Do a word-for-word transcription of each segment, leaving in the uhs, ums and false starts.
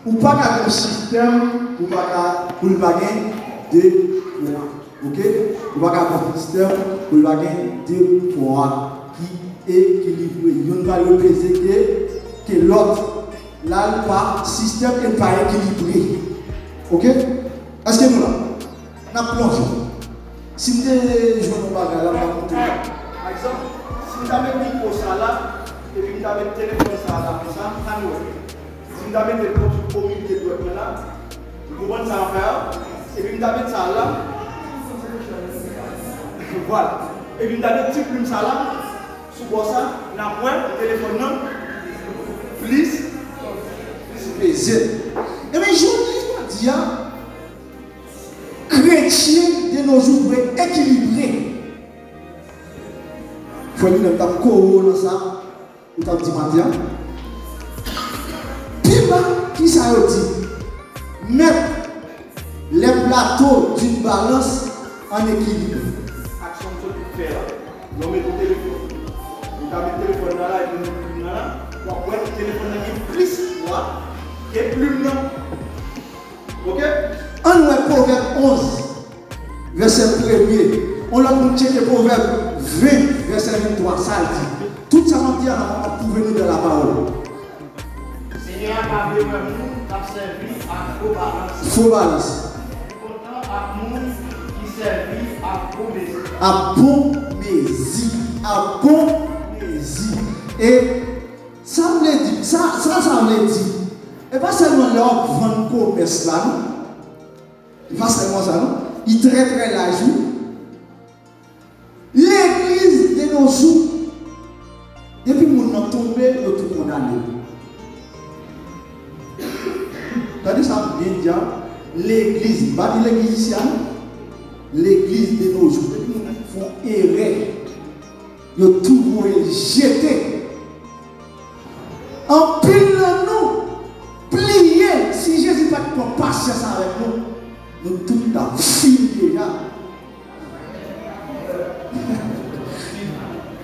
Ou pa ka gen yon sistèm pou pa ka, pou l pa gen de pwen. Oke? Ou pa ka gen yon sistèm pou l pa gen de pwen ki ekilibre. Youn pa dwe peze ke, ke lòt. La, l pa sistèm e l pa ekilibre. Oke? Èske nou la? N ap plonje. Si m te jwenn yon bagay la, m ap montre w. Pa egzanp, si m ta met mikwo sa la, epi m ta met telefòn sa la konsa, ann wè. Si m ta mete l kont komite dwèt mwen la, ou konprann sa m ap fè a? Epi m ta met sa la, vwala. Epi m ta met ti plim sa la, sou bò sa, n ap wè telefòn nan plis, plis peze. Ebyen, jodi, jodi a, kretyen de nos jours dwe ekilibre. Frè Linèt t ap kore w nan sa ou t ap di maten an. Pi ba, kisa yo di? Mettre les plateaux d'une balance en équilibre. Aksyon m sot fè la. Lè w mete telefòn, ou ta met telefòn nan la, epi w met plim nan la, w ap wè telefòn nan gen plis pwa ke plim nan. Oke? Ann wè Pwovèb onz, vèsè premye. On lòt moun tcheke Pwovèb ven, vèsè venntwa, sa l di. Tout sa m ap di a la, m ap pwouve nou nan lapawòl. Senyè a pa vle wè moun k ap sèvi ak fo balans. Fo balans. Li kontan ak moun ki sèvi ak bon mezi. Ak bon mezi. Ak bon mezi. E sa vle di, sa, sa, sa vle di, e pa sèlman lè w ap vann komès la, non. E pa sèlman sa, non. Li trè, trè laj, wi. Legliz de nos jours, depi moun nan tonbe, yo tou kondane l. Tande sa m byen di a, legliz, m pa di legliz isi a, non. Legliz de nos jours, depi moun nan fè yon erè, yo tou voye l jete. Anpil nan nou bliye, si Jezi pa t pran pasyans avèk nou, nou tout t ap fini deja.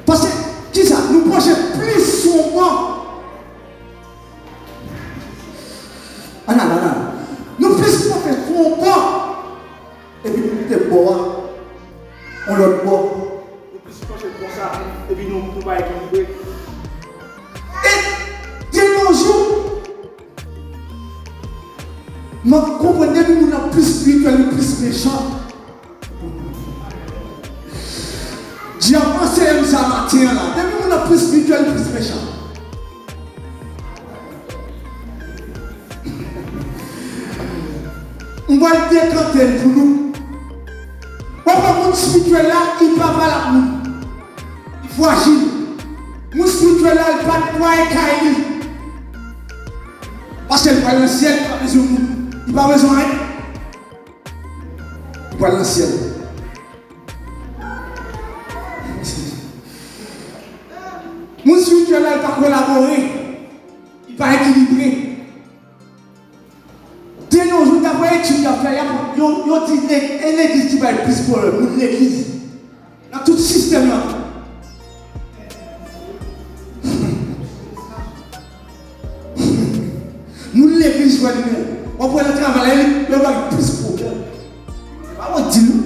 Paske, kisa? Nou pwoche plis sou yon bò. Ann al, ann al. Nou plis pwoche sou yon bò. Epi nou kite bò a, yon lòt bò. Nou plis panche konsa, epi nou, nou pa ekilibre. E de nos jours, m ap konprann depi moun nan plis espirityèl, li plis mechan. Dyab anseye m sa maten an la. Depi moun nan plis espirityèl, li plis mechan. M pral dekante l pou nou. Ou wè moun espirityèl la, li pa pale ak moun. Li frajil. Moun espirityèl la, li pa netwaye kay li. Paske li pral nan syèl, li pa bezwen moun. Li pa bezwen anyen. Li pral nan syèl. Moun espirityèl la, li pa kolabore. Li pa ekilibre. De nos jours, daprè etid y ap fè, y ap, yo, yo di neg-, e legliz ki bay plis pwoblèm, moun legliz. Nan tout sistèm lan. Moun legliz jwenn nou. W ap wè nan travay la, yo bay plis pwoblèm. Se pa mwen di nou.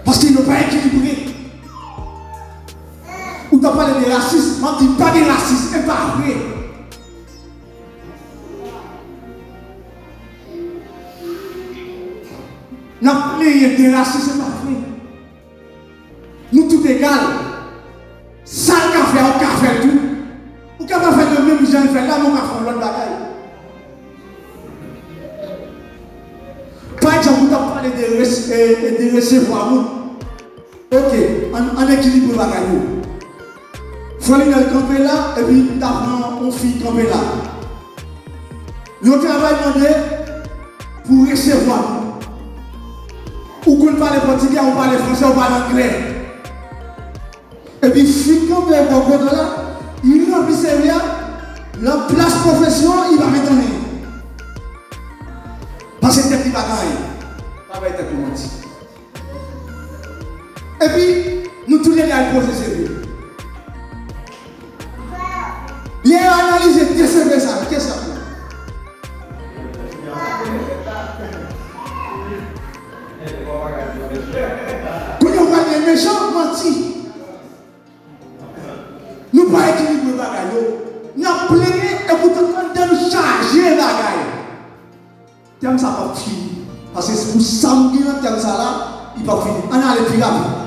Paske yo pa ekilibre. Ou ta pale de rasis, m ap di pa gen rasis, e pa vre. N ap plenyen de rasis, se pa vre. Nou tout egal. Sa l ka fè a, ou ka fè l tou. Ou ka pa fè l nan menm jan l fè l la, men ou ka fè yon lòt bagay. Pa egzanp, ou t ap pale de res-, e, e de resevwa moun. Oke, ann, ann ekilibre bagay yo. Frè Linèl kanpe la, epi m ta pran yon fi kanpe la. Yon travay mande pou resevwa. Ou konn pale pòtigè, ou pale fransè, ou pale anglè. Epi fi kanpe bò kote la, li ranpli sèvi a, nan plas pwofesyon, li pa mete anyen. Paske tèt li pa gen anyen. Pa bay tèt nou manti. Epi, nou tou lè al poze sèvi. Lè yo analize de sèvi sa yo, kesyon, Poutan anndan nou chaje bagay. Tèm sa p ap fini. Paske pou sa m gen nan tèm sa la, li p ap fini. Ann ale pi rapid.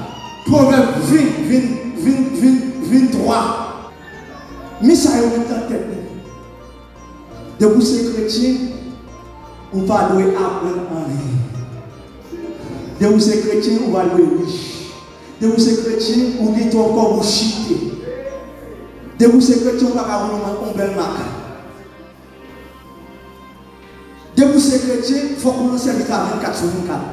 Pwovèb ven, ven, ven, ven, venntwa. Men sa yo met nan tèt nou. Depi w se kretyen, ou pa dwe aprann anyen. Depi w se kretyen, ou pa dwe rich. Depi w se kretyen, ou gen twòp kòb, ou chite. Depi w se kretyen, ou pa ka voye yon, yon bèl makak. Depi w se kretyen, fòk ou nan sèvis la vennkat sou vennkat.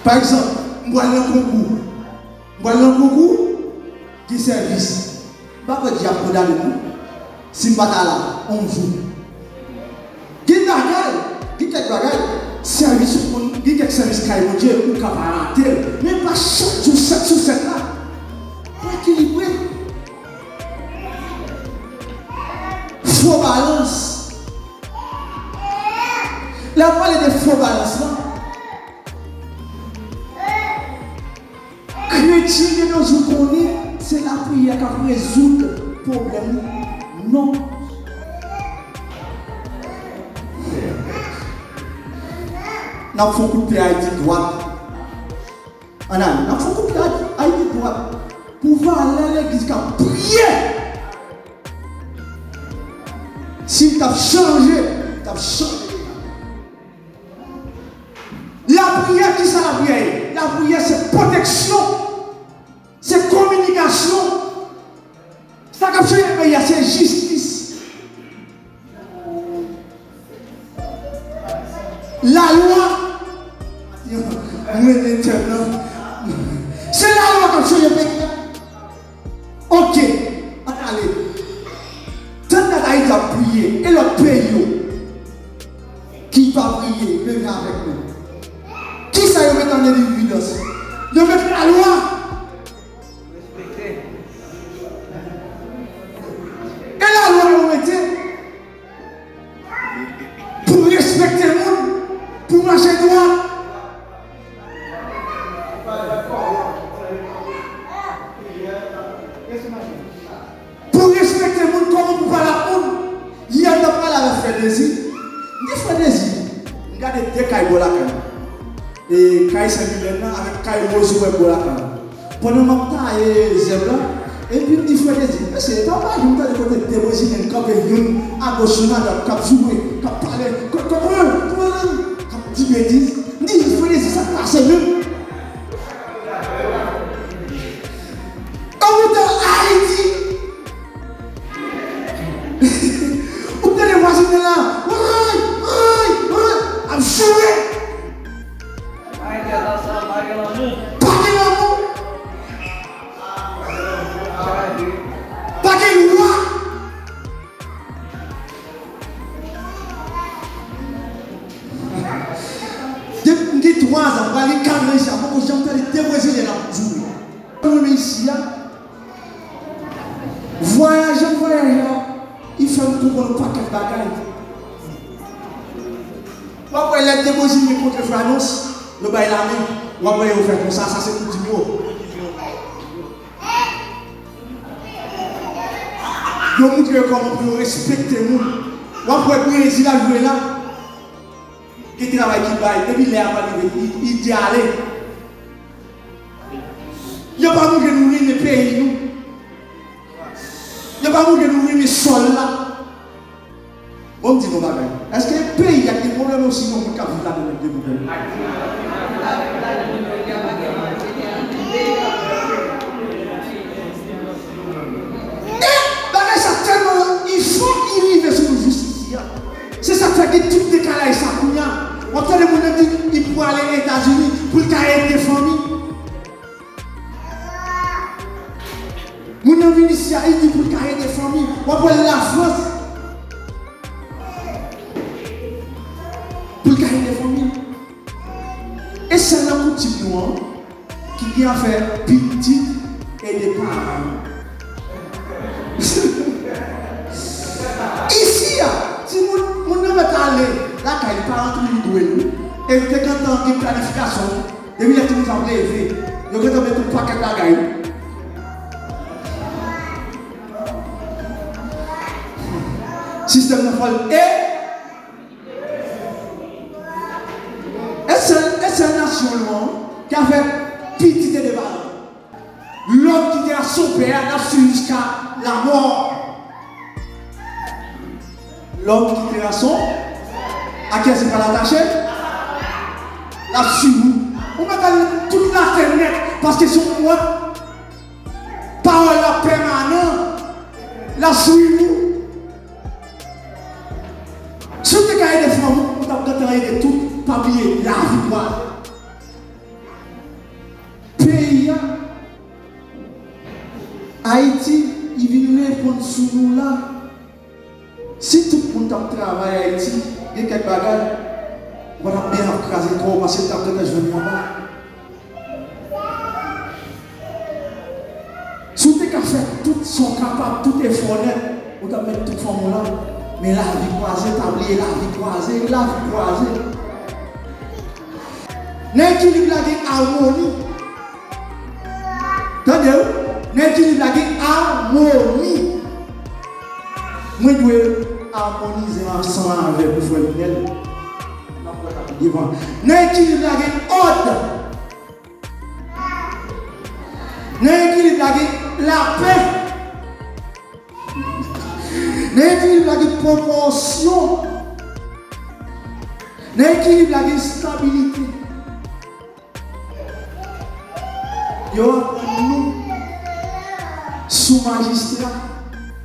Pa egzanp, m pral nan konkou. M pral nan konkou, gen sèvis. M pa kwè dyab kondane m non, si m pa ta la, yon jou. Gen bagay, gen kèk bagay, sèvis ou konn, gen kèk sèvis kay Bondye, ou ka pa rate l. Men pa chak jou sèt sou sèt la. Fò ekilibre. Fo balans. Lè w pale de fo balans lan, kretyen de nos jours konnen se lapriyè k ap rezoud pwoblèm li. Non. N ap fè yon kout pye Ayiti dwat. Ann ale, n ap fè yon kout pye Ayiti dwat. Pou valè legliz k ap priye. Si l t ap chanje, l t ap chanje. Lapriyè, kisa lapriyè ye? Lapriyè se pwoteksyon, se kominikasyon. Sa k ap chanje peyi a, se jistis. Lalwa. Mwen renmen tèm nan. Se lalwa k ap chanje peyi a. Oke, ann ale. Tann dat Ayiti ap priye, e lòt peyi yo ki pa priye, leve avèk nou. Kisa yo met an evidans? Yo met lalwa. E lalwa yo mete pou respekte moun, pou mache dwat, pou respekte moun, kòman pou pale ak moun. Yè m t ap pale avèk frè Dezi. M di, "Frè Dezi, m gade de kay bò lakay mwen." E kay Sen Milèn nan avèk kay Woz Wè bò lakay la. Pandan m ap taye zèb la, epi m di frè Dezi, "Mesye, e pa pa yon tande kote de brezilyen kanpe youn agoch youn adwat, k ap joure, k ap pale, k ap, k ap, k ap di betiz." M di, "Frè Dezi, sa k pase menm?" Anpoutan Ayiti, ou tande vwazen la, woy, woy, woy, ap joure. Pa gen lanmou. Pa gen lanmou. Pa gen lwa. Depi m gen twa zan, m pral gen kat zan isi a, m poko janm tande de brezilyen ap joure. Mwen renmen isi a. Vwayaj an vwayaj la, li fè m konprann yon pakèt bagay. W ap wè lè de brezilyen kontre frè Anons, yo bay lamen, w ap wè yo fè konsa, sa se koutim yo. Yo montre yo kòman pou yo respekte moun. W ap wè Brezil ap jwe la. Gen travay ki bay, depi lè a pa rive, li, li di ale. Yo pa montre nou renmen peyi nou. Yo pa montre nou renmen sòl la. Bon, m di nou bagay. Èske peyi a gen pwoblèm osi yon moun k ap viv ladan l gen pwoblèm? E bagay sa tèlman li fò, li rive sou nou jis isi a. Se sa k fè gen tout dekalaj sa kounye a. W ap tande moun nan di li prale Etazini pou l ka ede fanmi. Moun nan vin isi a, li di pou l ka ede fanmi. W ap wè l Lafrans pou l ka ede fanmi. E sèl nan koutim nou an ki gen afè pitit ede paran yo. Isi a, timoun, moun nan mèt ale lakay li, paran tou li dwe l wi. E li te gentan gen planifikasyon. Depi lè timoun sa ap leve, yo gentan met yon pakèt bagay. Sistèm nan fò l e. E sèl, e sèl nasyon nou an ki ka fè pitit e de paran. L'homme qui terrasse son père, l ap swiv jiska lamò. L'homme qui terrasse son, a kiyès li pral atache? L ap swiv ou. Ou mèt al tout latè nèt, paske se yon pwòp pawòl la pèmanan. L ap swiv ou. Si w te ka ede fanmi w, ou t ap gentan ede tout, pa bliye lavi kwaze. Peyi a, Ayiti, li vin reponn sou nou la. Si tout moun t ap travay Ayiti, gen kèk bagay, ou pa t ap byen ap kraze kò w, paske l t ap gentan jwenn anba. Si w te ka fè tout sa w kapab, tout efò w nèt, ou t ap met tout fanmi w la. Men lavi kwaze, pa bliye lavi kwaze, lavi kwaze. Nan ekilib la gen amoni. Tande w, nan ekilib la gen amoni. Mwen dwe amonize ansanm avèk ou, frè Linèl. N ap wè sa pi devan. Nan ekilib la gen òd. Nan ekilib la gen lapè. Nan ekilib la gen pwopòsyon. Nan ekilib la gen stabilite. Yo aprann nou sou majistra,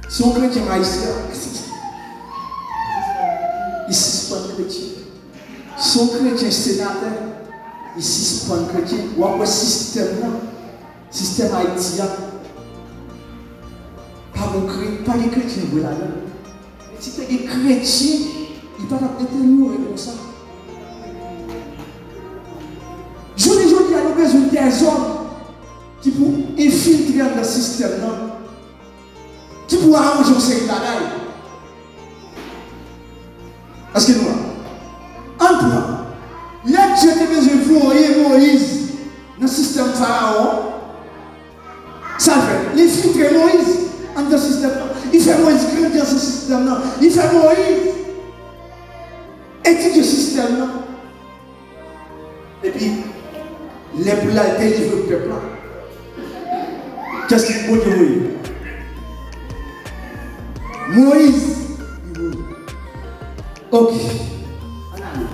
si yon kretyen majistra, li sispann kretyen. Si yon kretyen senatè, li sispann kretyen. W ap wè sistèm nan, sistèm Ayiti a, pa gen kre-, pa gen kretyen vre ladan l. Men si te gen kretyen, li pa t ap deteryore konsa. Jounen jodi a, nou bezwen dèzòm ki pou enfiltre anndan sistèm nan, ki pou aranje yon seri bagay. Èske nou la? Ann pran. Lè Dye te bezwen voye Moyiz nan sistèm Farawon, sa l fè? Li enfiltre Moyiz anndan sistèm nan. Li fè Moyiz grandi anndan sistèm nan. Li fè Moyiz etidye sistèm nan. Epi, lè pou l al delivre pèp la, kiyès ki Bondye voye? Moyiz. Ok. Ann ale.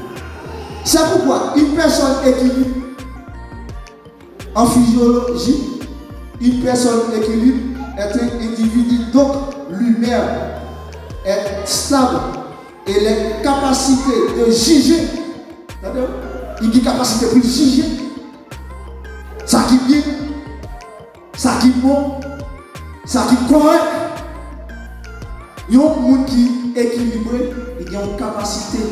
C'est pourquoi une personne équilibrée en physiologie, une personne équilibrée est un individu dont l'humeur est stable et les capacités de juger, tande, li gen kapasite pou l jije sa ki byen, sa ki bon, sa ki kòrèk. Yon moun ki ekilibre, li gen yon kapasite,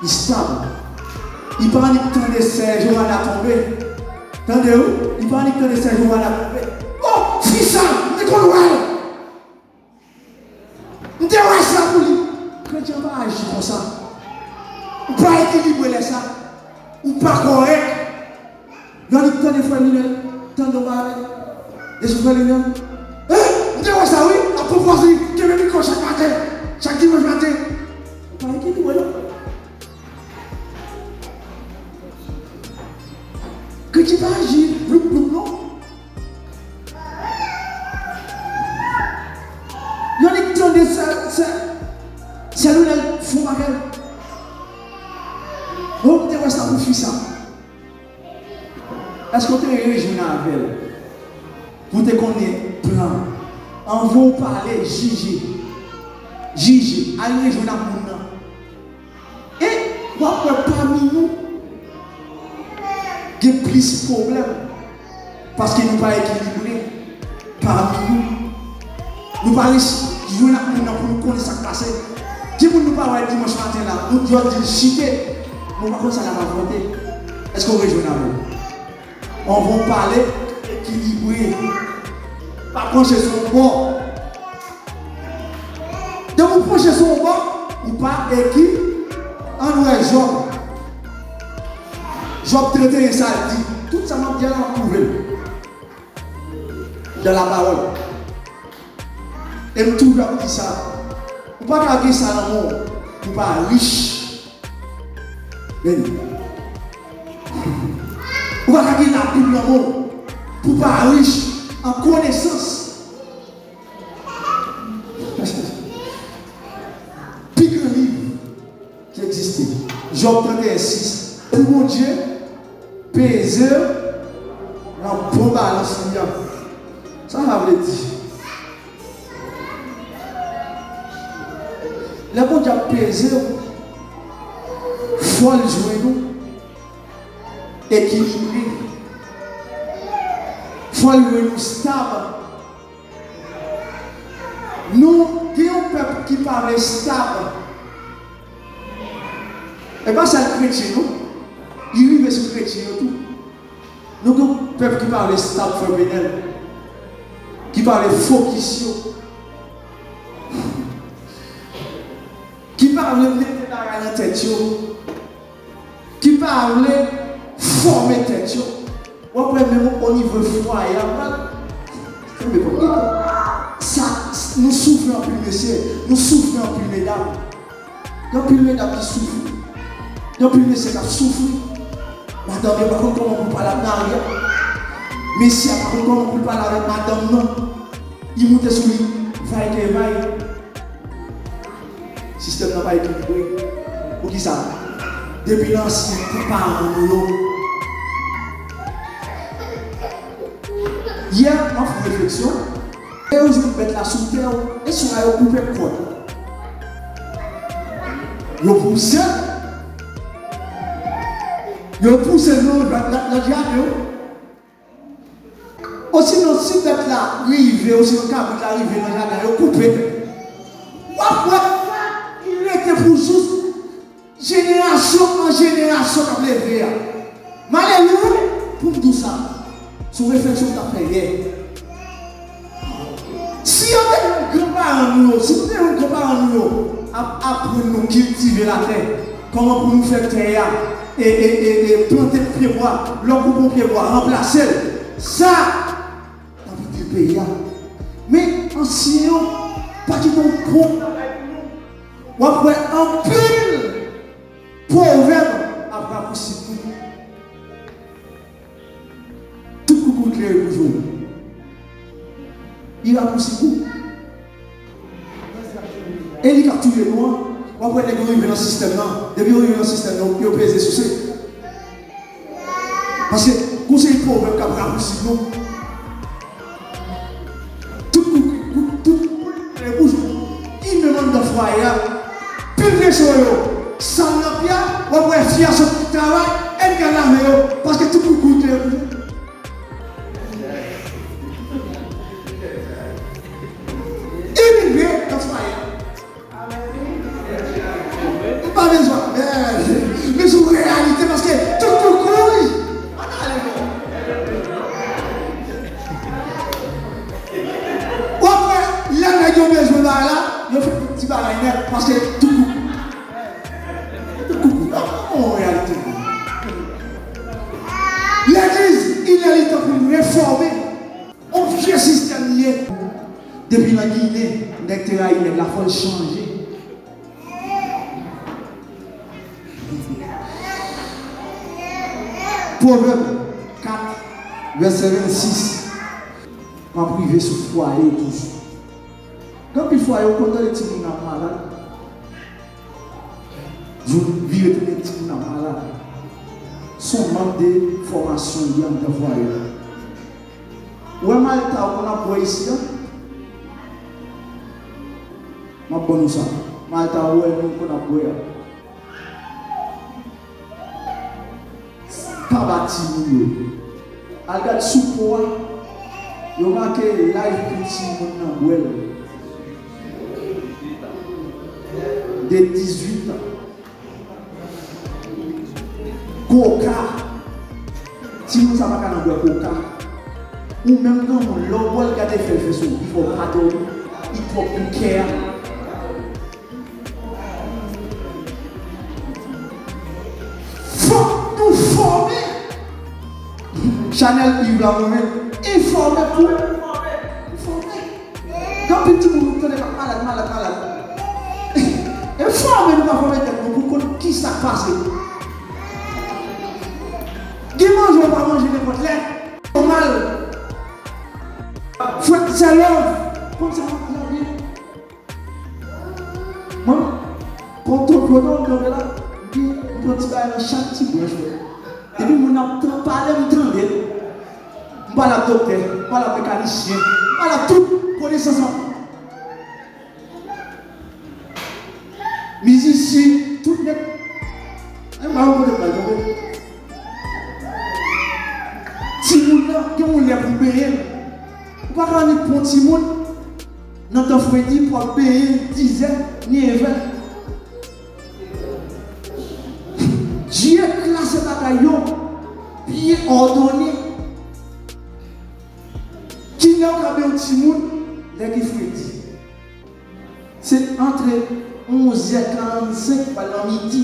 li stab. Li pa annik tande sè Johanna tonbe. Tande wi, li pa annik tande sè Johanna tonbe. Oh, fi sa, m te konn wè l. M te wè sa pou li. Kretyen pa aji konsa. Ou pa ekilibre lè sa. Ou pa kòrèk. Yo annik tande frè Linèl, tande yon bagay. Depi frè Linèl, eh, m te wè sa wi, ap pwopoze kenbe mikwo chak maten, chak dimanch maten. Ou pa ekilibre non. Kretyen pa aji bloup bloup non. Yo annik tande sè, sè, sè Linèl fè yon bagay. Oh, m te wè sa pou fi sa. Èske w te rejwenn avè l pou w te konnen plan? Anvan w pale, jije. Jije. Al rejwenn ak moun nan. E w ap wè pami nou gen plis pwoblèm paske nou pa ekilibre pami nou. Nou pa resi jwenn ak moun nan pou nou konnen sa k pase. Gen moun nou pa wè dimanch maten la, nou di yo di l chite, men w pa konn sa l ap afwonte. Èske w rejwenn avè l? Anvan w pale, ekilibre. Pa panche sou yon bò. Depi w panche sou yon bò, ou pa eki-, ann wè Jòb. Jòb trannteyen sa l di, tout sa m ap di a la, m ap pwouve l. Dans la parole. E m toujou ap di sa. Ou pa ka gen sa nan men w pou w pa rich. Men, ou pa ka gen Labib nan men w pou w pa rich an konesans. Pi gran liv ki egziste. Jòb trannteyen sis. Pou Bondye peze w nan bon balans li a. Sa sa vle di? Lè Bondye ap peze w, fò l jwenn ou ekilibre. Fò l jwenn ou stab. Nou gen yon pèp ki pa vle stab. E pa sèl kretyen, non. Li rive sou kretyen yo tou. Nou gen yon pèp ki pa vle stab, frè Benel. Ki pa vle fokis yo. Ki pa vle mete bagay nan tèt yo. Ki pa vle fòme tèt yo. W ap wè menm onivo fwaye a pral. Kenbe kòm gentan. Sa, nou soufri anpil, mesye. Nou soufri anpil, medam. Gen anpil medam ki soufri. Gen anpil mesye k ap soufri. Madanm yo pa konn kòman pou l pale ak mari a. Mesye a pa konn kòman pou l pale avèk madanm nan. Li moute sou li, vay ke vay. Sistèm nan pa ekilibre. Poukisa? Depi nan ansyen tan paran nou yo. Yè, m ap fè refleksyon. E yo jwenn bèt la sou tè w, e swa yo koupe kò l. Yo pouse l. Yo pouse l nan, nan, nan jaden w. Osinon, si bèt la rive, osinon kabrit la rive nan jaden, yo koupe. W ap wè, li rete pou jous jenerasyon an jenerasyon k ap leve a. M ale lwen pou m di w sa. Se yon refleksyon m t ap fè yè. Si yo te jwenn granparan nou yo, si nou te jwenn granparan nou yo ap aprann nou kiltive latè, kòman pou nou fè tè a, e, e, e, e plante pyebwa, lè w koupe yon pyebwa, ranplase l. Sa, t ap itil peyi a. Men, ansyen yo pa kite yon bon bagay pou nou. W ap wè anpil pwovèb ap rapousib nou. Tout koukou klere pou jwe. Li rapousib ou. E li k ap touye nou an. W ap wè nèg yo rive nan sistèm nan. Depi yo rive nan sistèm nan, yo peze souse. Paske gon seri pwovèb k ap rapousib nou. Tout kou, kou, tout kou, e bouch ou, li menm anndan fwaye a. Pil kesyon yo, sal nan pye a, w ap wè fi a sot travay, e l ka lave yo, paske tout kou, kou, e bouch ou. Imigre nan fwaye a. M pa bezwen apèl. Men se yon reyalite paske tout koukou, wi. Ann ale non. W ap wè, lè nèg yo bezwen bagay la, yo fè ti bagay nèt paske tout koukou. Tout koukou. Non, yon reyalite. Legliz, il est temps pou nou refòme. On vye sistèm li ye. Depi nan Ginen, nèg te rayi nèg la, fò l chanje. Pwovèb kat, vèsè vennsis. M ap rive sou fwaye toujou. Gen anpil fwaye, ou konn tande timoun ap malad. Jou vire tounen timoun ap malad. Se yon mank de fòmasyon li anndan fwaye a. Ou wè malta ou konn ap bwè isi a? M ap ban nou sa. Malta ou wè nou konn ap bwè a. Pa ba timoun yo. Al gad sou po a. Yo make laj pou timoun nan bwè l. De dizuit an. Koka. Timoun sa pa ka nan bwè koka. Ou menm granmoun, lè w bwè l, gade efè l fè sou ou. Li fè w pa dòmi. Li twòp pou kè a. Fòk nou fòme. Chanèl Yves la mwen menm. Enfòme pou enfòme. Gen anpil timoun nou tande k ap malad, malad, malad. Fòme nou pa fòme tèt nou pou konn ki sa k pase. Gen manje ou pa manje nenpòt lè. Nòmal. Frè, sè, love. Konn sa m ap di la byen. Mwen, kon tonton m kanpe la, m gen, m pran ti bagay nan chak ti branch mwen. Depi moun ap tan-, pale, m tande l. M pale ak doktè, m pale ak mekanisyen, m pale ak tout konesans mwen. Mizisyen, tout nèg. Ay, m pa konn kote m pral tonbe. Timoun nan, gen yon lè pou benyen l. Ou pa ka annik pran timoun nan tan fredi pou ap benyen l dizè, nevè. Dye klase bagay yo, byen òdone. Kilè w ka benyen yon timoun? Lè ki fredi. Se antre onzè karannsenk pral nan midi,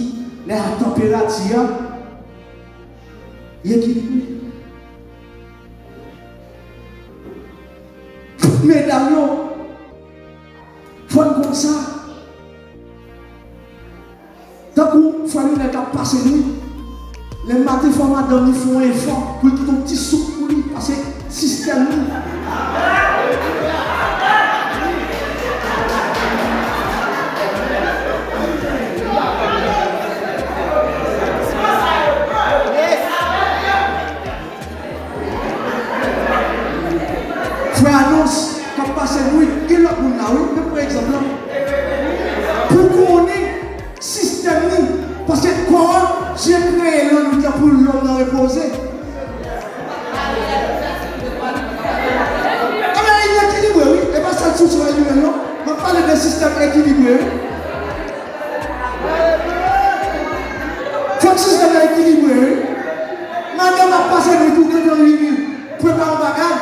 lè a tanperati a ekilibre. Tout medam yo, fò n konn sa. Tankou frè Lionel k ap pase nwit, lè maten fò madanm li fè yon efò pou l kite yon ti souk pou li, paske sistèm li. Frè Anons, k ap pase nwit, gen lòt moun la, wi, men pran egzanp la. Pou konnen sistèm li, paske kò a, Dye kreye l nan nwit la pou lòm nan repoze. Ebyen, li ekilibre, wi. E pa sèl sou sou Lionel, non. M ap pale de sistèm ekilibre, wi. Fòk sistèm nan ekilibre, wi. Madanm ap pase nwit, ou gentan vini prepare yon bagay.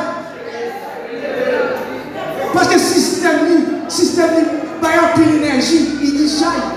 Paske sistèm li, sistèm li bay anpil enèji, li di chay.